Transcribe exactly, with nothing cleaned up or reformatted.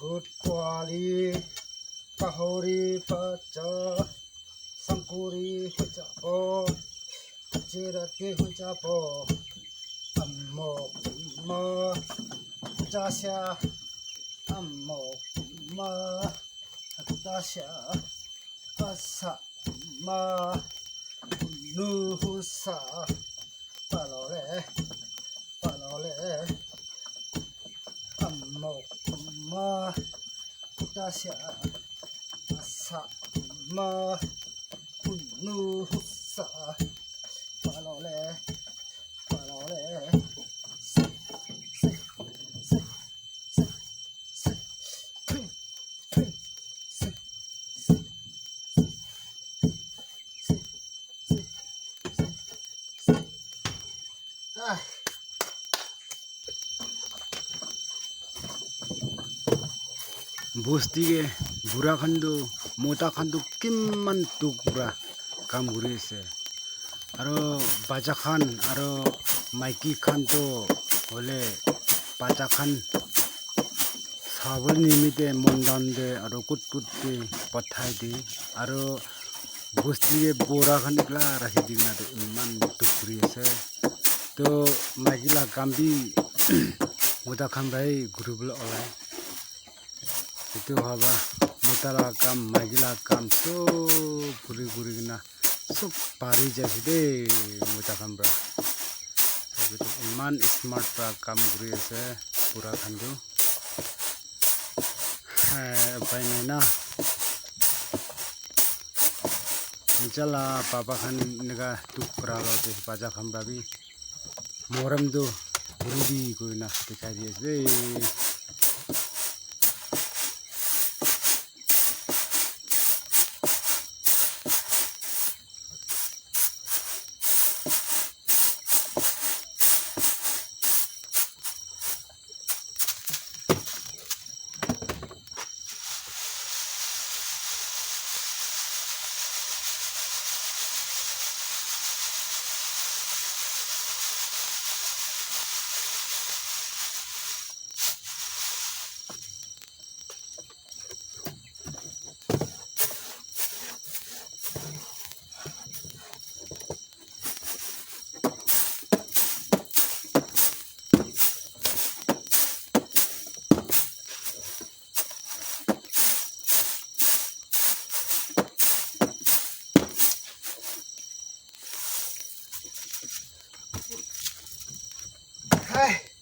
Dut kuali, kahori pacha, sangkuri hujabo, chirati hujabo, amok ma, jasya, amok ma, jasya, asa ma, nuhusa, palole, palole, amok ma, tasya, asa ma, nuhusa, palole, palole, se, se, se, se, se, ping, ping, se, se, se, se, se, se, se. Ah. Bosti ke bura khan tu, mota khan tu kiman dukh para kam kuri ase. Aro bacha khan, aro maiki khan tu hoile bacha khan sabole nimite mondan te aro kut kut te pathai de. Aro bosti ke bura khan ekla rakhi dina tu eman dukh kuri ase. To maiki la kam bi mota khan para kuri bole olai. Etu bhaba mota la kam, maiki la kam sob kuri kuri kena sob pari jaise de mota khan para. Sabi tu eman smart para kam kuri ase bura khan tu. Hai, upai nai na. Nija la papa khan enika dukh kura lo te bacha khan para bi morom tu bhuli di koina dikhai di ase de. Hai.